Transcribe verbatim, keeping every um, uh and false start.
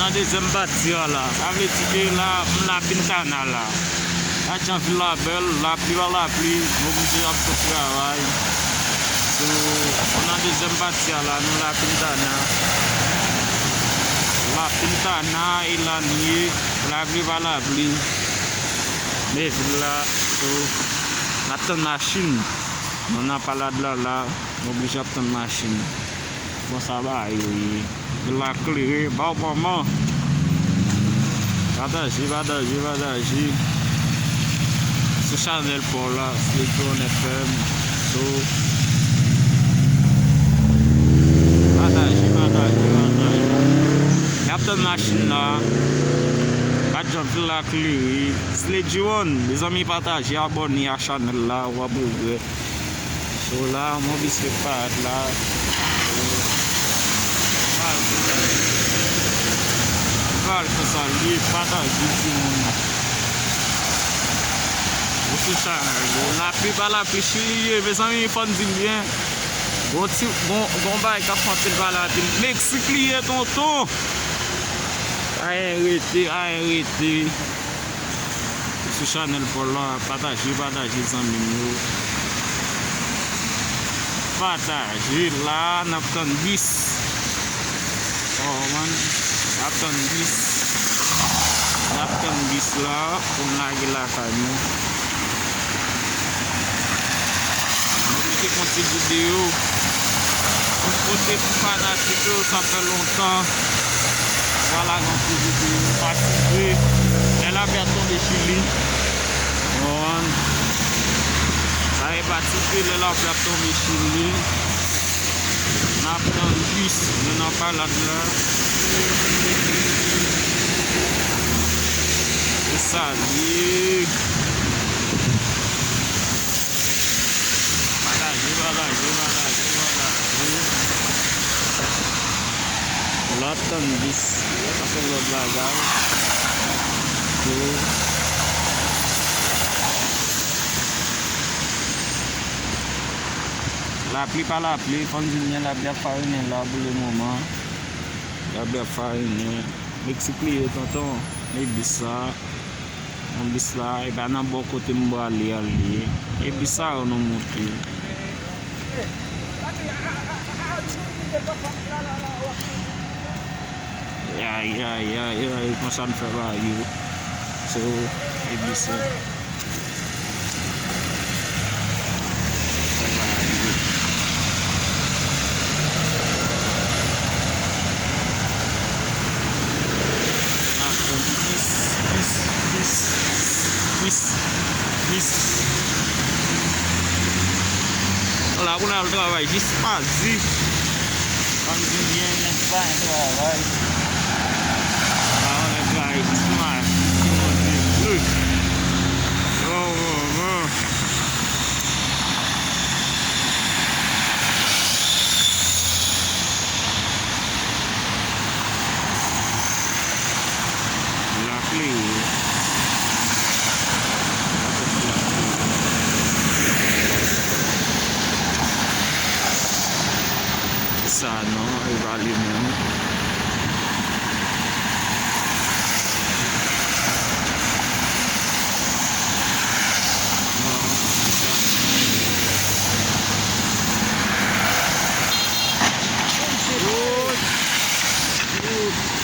Nan dezyèm pati a la, sa vle di ke la, m La Pintana la. Gad jan vil la bèl, lapli pa lapli, m oblije ap fè travay. So, nou nan dezyèm pati a la, nou La Pintana. La Pintana e la nou ye, lapli pa lapli. Men vil la, so, n ap tann machin. Nou nan palad la la, m oblije ap tann machin. Konsa bagay yo ye. Vil la klere, ba w manman. Pataje, pataje, pataje. Sou chanèl pa w la, Sledjone F M. So, pataje, pataje, pataje. N ap tann machin la. Gad jan vil la klere. Sledjone, mezanmi, pataje, abòne a chanèl la, w ap wè. So la, m oblije parèt la. Pral fè sa, li pataje timoun. Ou sou chanèl yo. Lapli pa lapli, Chili ye, mezanmi, fò n di l byen. Gon ti, gon, gon bagay k ap fè anpil pale anpil. Meksik li ye, tonton. Ayen rete, ayen rete. Sou chanèl pa w la, pataje, pataje zanmi m yo. Pataje la, n ap tann bis. Oh, man. N ap tann bis. N ap tann bis la pou n lage lakay nou. M oblije fè yon ti videyo pou m pote pou fanatik yo, sa fè lontan. Vwala, yon ti videyo patisipe. Lè lapli ap tonbe Chili. Konprann? Sa e patisipe lè lapli ap tonbe Chili. N ap tann bis, nou nan palad la. E sa li. Pataje, pataje, pataje, pataje. Lòt tann bis, sa se lòt bagay. Pou lapli pa lapli, fò n di byen lapli ap farinen la pou le moman. Lapli ap farinen. Meksik li ye, tonton. Men bis sa. Nan bis la, e pa nan bò kote m prale a l ye. E bis sa yo nou moute. Ay, ay, ay, ay, konsa n fè bagay yo. So, e bis sa. Fè bagay yo. N ap tann bis, bis, bis, bis, bis. La pou n al travay jis madi. Mwen di byen, men pa travay. La, mwen travay jis madi, si Bondye vle. Oh, oh, oh. Lapli. Sa non, e pa li menm. Non, se sa. Woy! Woy!